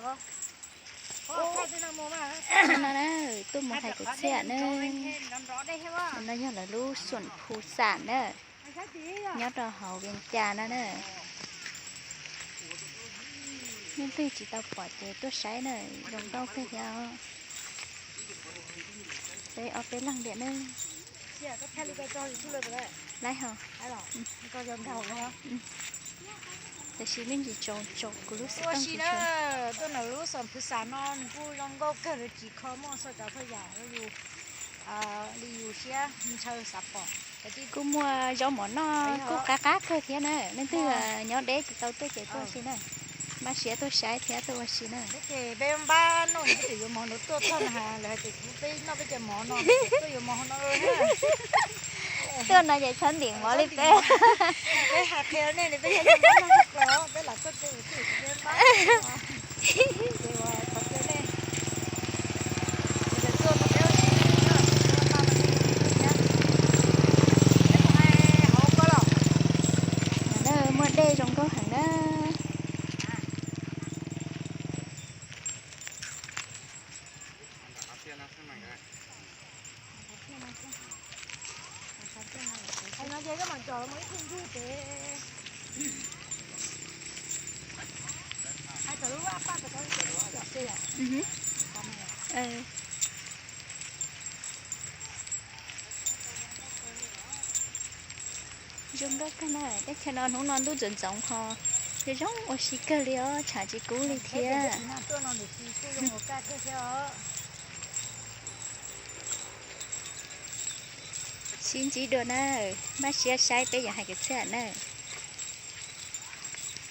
No na, tuaj mus hais kwv txhiaj na. No yog lawv lub xuam phu xam na, nyob rau hauv Vias Cas no na. Leej twg tsis tau pom ces tuaj saib na, zoo nkauj kawg thiab. Peb ob peb leeg tiam na. Laiv hos. Tiam sis me ntsis tsaus tsaus kuv lub xov tooj. Tuaj ntawm lub xuam phu xam no nws kuj zoo nkauj kawg, lawv tsis kho muaj xov cov thaj yam li yus siab ntshaw xav pom. Kuj muaj zaub mov noj kuj qab qab kawg thiab na. Leej twg nyob deb tsis tau tuaj ces tuaj ua si na. Npaj siab tuaj saib thiab tuaj ua si na. Peb npaj noj, peb yuav mov ntawd tuaj txog na, lawv hais tias peb noj peb cov mov no, tuaj yuav mov no. Tuaj no ces txhob ntim mov li peb. Peb hais qhia nej, peb yog noj peb los tuaj, peb lam tuaj, peb Muaj dej zoo nkauj heev na. Zoo nkauj kawg na, teb chaws no hnub no ntuj ntxoov ntxoov ho zoo zoo ua si kawg li os, tshav tsis kub li thiab. Sib ntsib dua na, npaj siab saib peb yuav hais kwv txhiaj na.